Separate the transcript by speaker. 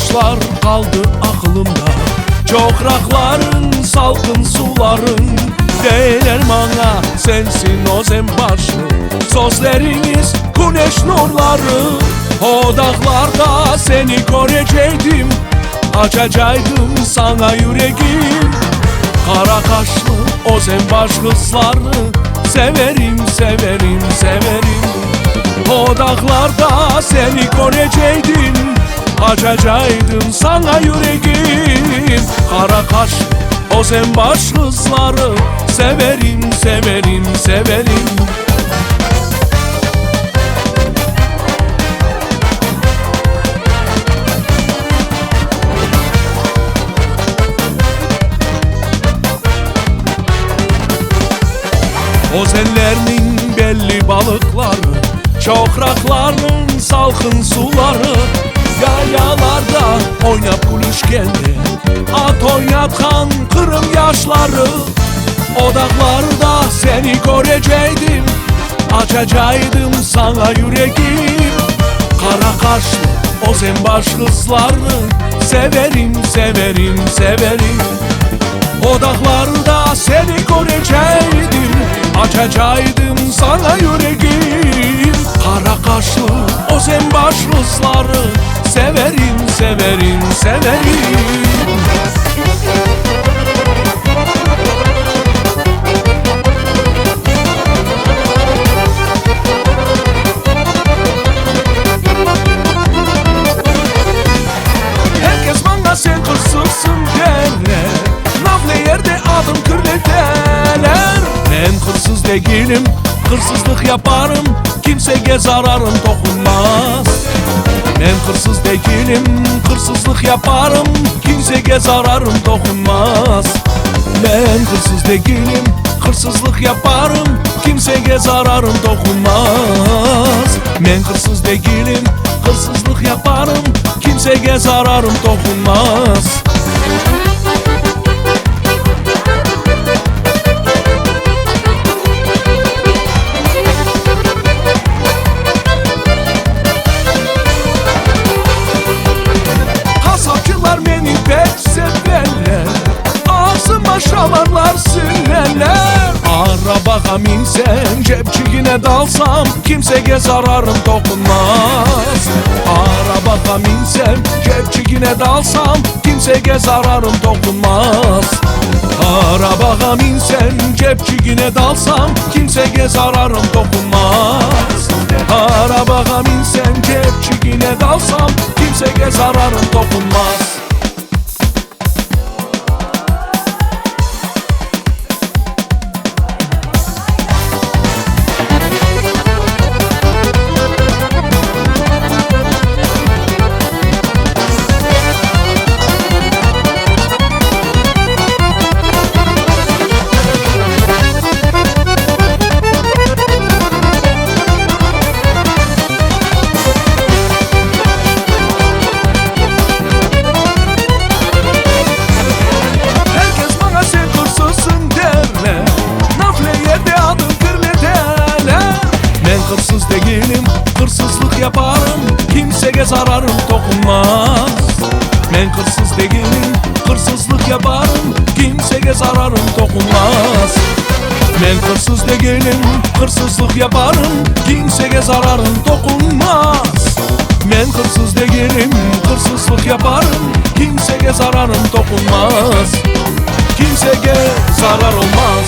Speaker 1: Qaşlar qaldı aqılımda, Çoqraqlarıñ, salqın sularıñ. Deyler maña, sensiñ Özenbaşlı, Sözleriñiz küneş nurları. O dağlarda seni köreceydim, Açacaydım saña yüregim. Qara qaşlı Özenbaş qızları Severim, severim, severim. O dağlarda seni köreceydim, Açacaydım saña yüregim. Qara qaşlı Özenbaş qızları Severim, severim, severim. Özenlerniñ belli balıqları, Çoqraqlarnıñ salqın suları, Yayalarda oynap külüşkende, At oynatqan Qırım yaşları. O dağlarda seni köreceydim, Açacaydım saña yüregim. Qara qaşlı Özenbaş qızlarını Severim, severim, severim. O dağlarda seni köreceydim, Açacaydım saña yüregim. Qara qaşlı Özenbaş qızları Severim, severim, severim. Herkes maña sen hırsızsıñ derler, Nafle yerde adım kirleteler. Men hırsız degilim, hırsızlıq yaparım, Kimsege zararım toqunmaz. Men hırsız degilim, hırsızlıq yaparım, Kimsege zararım toqunmaz. Men hırsız degilim, hırsızlıq yaparım, Kimsege zararım toqunmaz. Men hırsız degilim, hırsızlıq yaparım, Kimsege zararım toqunmaz. Qasapçılar meni pek seveler, Ağzıma şamarlar süreler. Arabağa minsem, cepçigine dalsam, Kimsege zararım toqunmaz. Arabağa minsem, cepçigine dalsam, Kimsege zararım toqunmaz. Arabağa minsem, cepçigine dalsam, Kimsege zararım toqunmaz. Arabağa minsem, cepçigine dalsam, Kimsege zararım toqunmaz. Herkes maña sen hırsızsıñ derler, Nafle yerde adım kirleteler. Men hırsız degilim, hırsızlıq yaparım, Kimsege zararım toqunmaz. Men hırsız degilim, hırsızlıq yaparım, Kimsege zararım toqunmaz. Men hırsız degilim, hırsızlıq yaparım, Kimsege zararım toqunmaz. Men hırsız degilim, hırsızlıq yaparım, Kimsege zararım toqunmaz. Kimsege zarar olmaz.